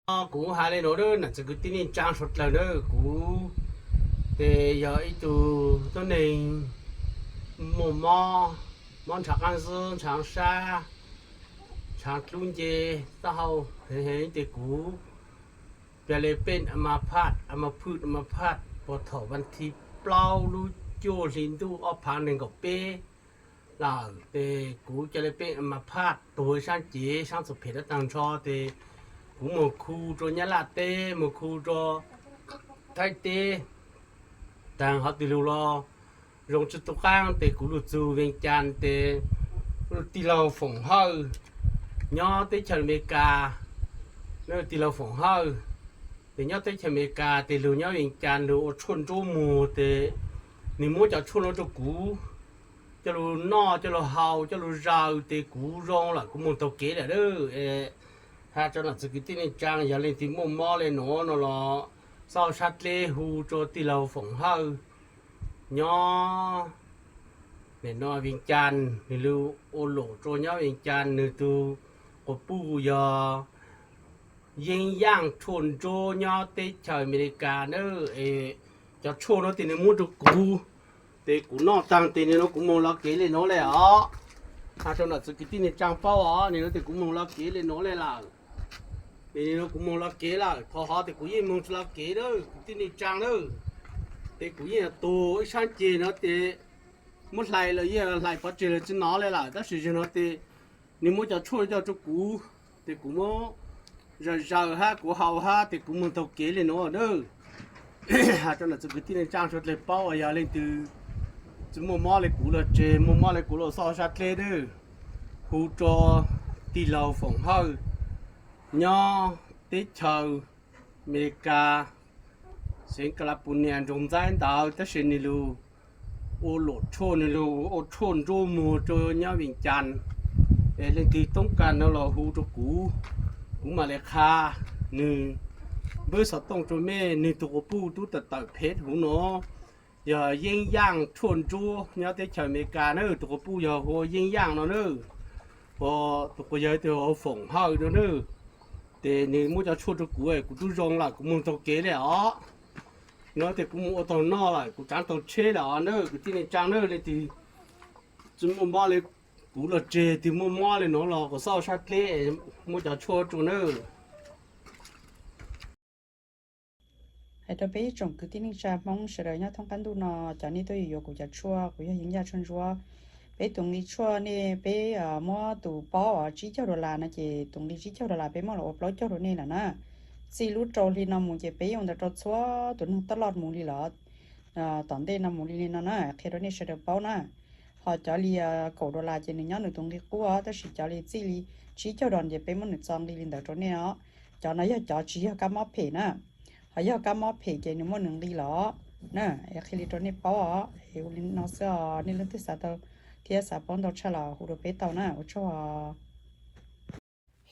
Kuv has le nuav, nam txiv kwv tij neej tsaa suav dlawg na, kuv ces yog ib tug tuab neeg muaj mob, mob ntshav qaab zub, ntshav sab, ntshav dlub nce, taub hau heev heev ces kuv ca le pej ama phaj, ama phwj ama phaj puag thaum vas thiv plaub lub cuaj hli ntuj ob phaav nees nkaum peb lawm ces kuv ca le pej ama phaj tuag saab cev saab txuas phem dab taag nrho ces kuv moog khu rua Nyab Laj teb, moog khu rua Thaib teb, taag hov twg lug los zoo tsi tu qaab ces kuv lug txug Vees Cas ces tij laug Foom Hawj nyob teb chaws Amelikas, tij laug Foom Hawj ces nyob teb chaws Amelikas ces lug nyob Vees Cas lug ua tshuaj nruab muag ces nwg muab cov tshuaj nuav rua kuv coj lug noj, coj lug haus, coj lug zaws ces kuv zoo lawm, kuv moog taug kev lawm. Has rua nam txiv kwv tij neej tsaa, yog leej twg muaj mob le nuav no los xauj sab dleb hu rua tij laug Foom Hawj nyob Vees Cas, nwg lug ua luam rua nyob Vees Cas, nwg tug quas puj yog Yeeb Yaaj Tshuaj Nruab nyob teb chaws Amelikas na. Cov tshuaj nuav ces nwg muab rua kuv, ces kuv noj taag ces nwg nuav kuv moog lug kev le nuav le os. Has rua nam txiv kwv tij neej tsaa paub os, nwg nuav ces kuv moog lug kev le nuav le lawm. Ces nwg nuav kuv moog lug kev lawm, thaus hov ces kuv yeej moog tsi lug kev lawm kwv tij neej tsaa lawm. Ces kuv yeej tuag ib saab ceg nuav ces muab hlais los yeej hlais pov tseg lug tsi nov le lawm, tab sis yog nuav ces nwg muab cov tshuaj coj rua kuv, ces kuv muab zaws zaws hab kuv haus hab ces kuv moog taug kev le nuav na. Has rua nam txiv kwv tij neej tsaa suav dlawg paub, yog leej twg tsi muaj mob le kuv los tseg, muaj mob le kuv los xauj sab dleb na, hu rua tij laug Foom Hawj nyob teb chaws Amelikas, xeev California nroog Ntxaib ntawd, tab sis nwg lug ua luam tshuaj, nwg lug ua tshuaj nruab muag rua nyob Vees Cas. Es leej twg toob kas no los hu rua kuv, kuv mam le qha nwg npawb xov tooj rua mej. Nwg tug quas puj tub tawm tawm phev huv nuav yog Yeeb Yaaj Tshuaj Nruab nyob teb chaws Amelikas na, tug quas puj yog hu ua Yeeb Yaaj no na, ua tug quas yawg tes hu ua Foom Hawj no na. Ces nwg muab cov tshuaj rua kuv, kuv tub zoo lawm, kuv moog taug kev le os. No ces kuv moog ua taug noj lawm, kuv tsaav taug tsheb lawm os na, kwv tij neej tsaa na. Leej twg tsi muaj mob le kuv los tseg, twg muaj mob le nuav los kom xauj sab dleb, muab cov tshuaj rua na. Hais rau peb ib tsoom kwv tij neej tsaa Hmoob sawv daws nyob thoob qab ntuj no, cov nej tuaj yuav yuav kuv cov tshuaj, kuv yog Yeeb Yaaj Tshuaj Ntsuab. Peb tus nqi tshuaj nej, peb muab tus paub tsib caug dollar no ces tus nqi tsib caug dollar peb muab los ua plaub caug rau nej lawm na. Txij lub rau hli no mus ces peb yuav ua ntawd rau txhua tus neeg taj loj mus li lawm. Tom ntej no mus li li no na, qhia rau nej sawv daws paub na. Ho cov li kaum dollar ces nws nyob nws tus nqi qub os, tab sis cov li txij li tsib caug dollar ces peb muab nws txo nqi li ntawd rau nej os. Cov no yog cov tsis yog kab mob phem na, ho yog kab mob phem ces nws muaj nws nqi los na. Es qhia li rau nej paub os, es ua li no xwb os, nej leej twg xav tau thiab xav paub ntau tshaj los hu rau peb tau na, ua tsaug os.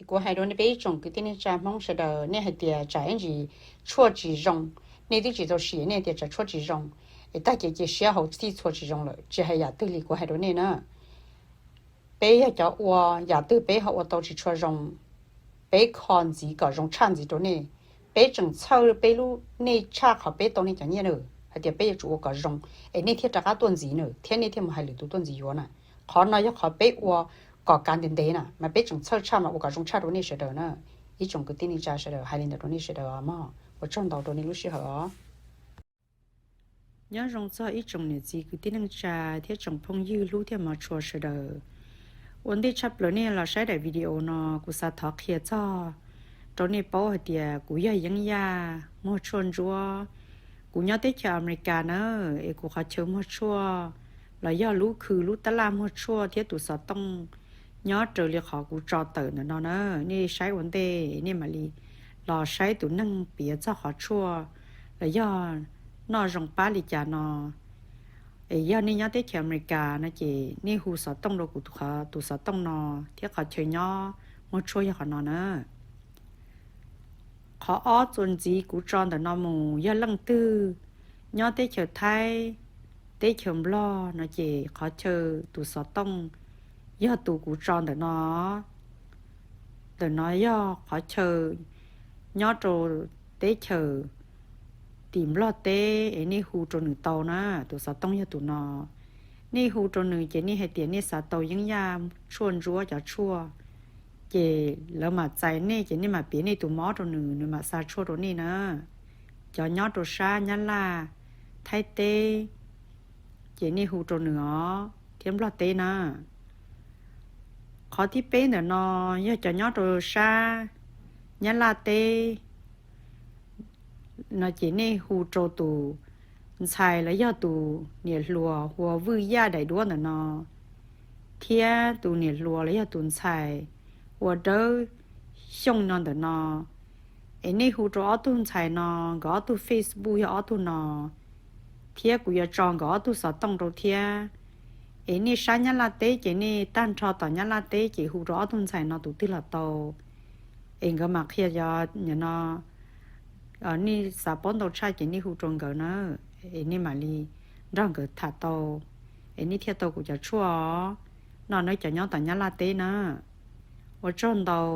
Kuv hais rau nej peb ib tsoom kwv tij neej tsa Hmoob sawv daws, nej hais tias tsam ib ntsis tshuaj tsis zoo, nej twb tsis tau sim nej tias tsam tshuaj tsis zoo, es tag kev cia siab hauv txhij txhua tsis zoo lawm, tsis hais yam twg li kuv hais rau nej na. Peb yog cov ua, yam twg peb ho ua tau tsis tshua zoo, peb kho ntxiv kom zoo tshaj ntxiv rau nej. Peb tseem txhawj peb lub nej tshaj qhov peb tau nej cov nyiaj na, hais tias peb yuav tsum ua kom zoo, es nej thiaj rov qab tuaj ntxiv na, thiab nej thiaj mus hais lwm tus tuaj ntxiv yuav na. Qhov no yog qhov peb ua kom kav ntev ntev na, mas peb tseem txhawj tshaj mas ua kom zoo tshaj rau nej sawv daws na. Ib tsoom kwv tij neej tsa sawv daws, hais li ntawd rau nej sawv daws os mog, ua tsaug ntau rau nej lub sij hawm os. Nyob zoo txog ib tsoom niam txiv kwv tij neej tsa thiab tsoom phooj ywg hlub thiab hmov tshua sawv daws. Ua ntej tshaj plaws nej los saib daim video no, kuv xav thov qhia txog rau nej paub hais tias kuv yog Yeeb Yaj muag tshuaj ntsuab. Kuv nyob teb chaws Amelikas na, es kuv qhov chaw muag tshuaj los yog lub khw lub tab laj muag tshuaj thiab tus xov tooj nyob raws li qhov kuv tso tawm ntawm no na. Nej saib ua ntej nej mam li los saib tus neeg piav txog qhov tshuaj los yog noj zoo pab li cas no. Es yog nej nyob teb chaws Amelikas no ces nej hu xov tooj rau kuv tus xov tooj no, thiab qhov chaw nyob muag tshuaj yog qhov no na. Qhov ob txuas ntxiv kuv tso ntawm no mus, yog leej twg nyob teb chaws Thaib, teb chaws Nplog no ces qhov chaw tus xov tooj yog tus kuv tso ntawm no. Ntawm no yog qhov chaw nyob rau teb chaws tim Nplog teb es nej hu rau nws tau na. Tus xov tooj yog tus no. Nej hu rau nws ces nej hais tias nej xav tau yeeb yaj tshuaj ntsuab cov tshuaj, ces lawv mam txais nej ces nej mam piav nej tus mob rau nws, nws mam xa tshuaj rau nej na. Cov nyob rau sab Nyab Laj, Thaib teb, ces nej hu rau nws os thiab Nplog teb na. Qhov thib peb ntawm no yog cov nyob rau sab Nyab Laj teb no ces nej hu rau tus ntxhais los yog tus niam hluas hu ua Vwj Yaj daim duab ntawm no thiab tus niam hluas los yog tus ntxhais hu ua Dawb Xyooj no ntawm no. Es nej hu rau ob tug ntxhais no, nkawd ob tug Facebook yog ob tug no, thiab kuv yuav tso nkawd ob tug xov tooj rau thiab. Es nej sab Nyab Laj teb ces nej tag nrho tom Nyab Laj teb ces hu rau ob tug ntxhais no tus twg los tau. Es nkawd mam qhia cov no, nej xav paub ntau tshaj ces nej hu rau nkawd na, es nej mam li nrog nkawd tham tau, es nej thiaj tau kuv cov tshuaj os. No nawb cov nyob tom Nyab Laj teb na. Ua tsaug ntau.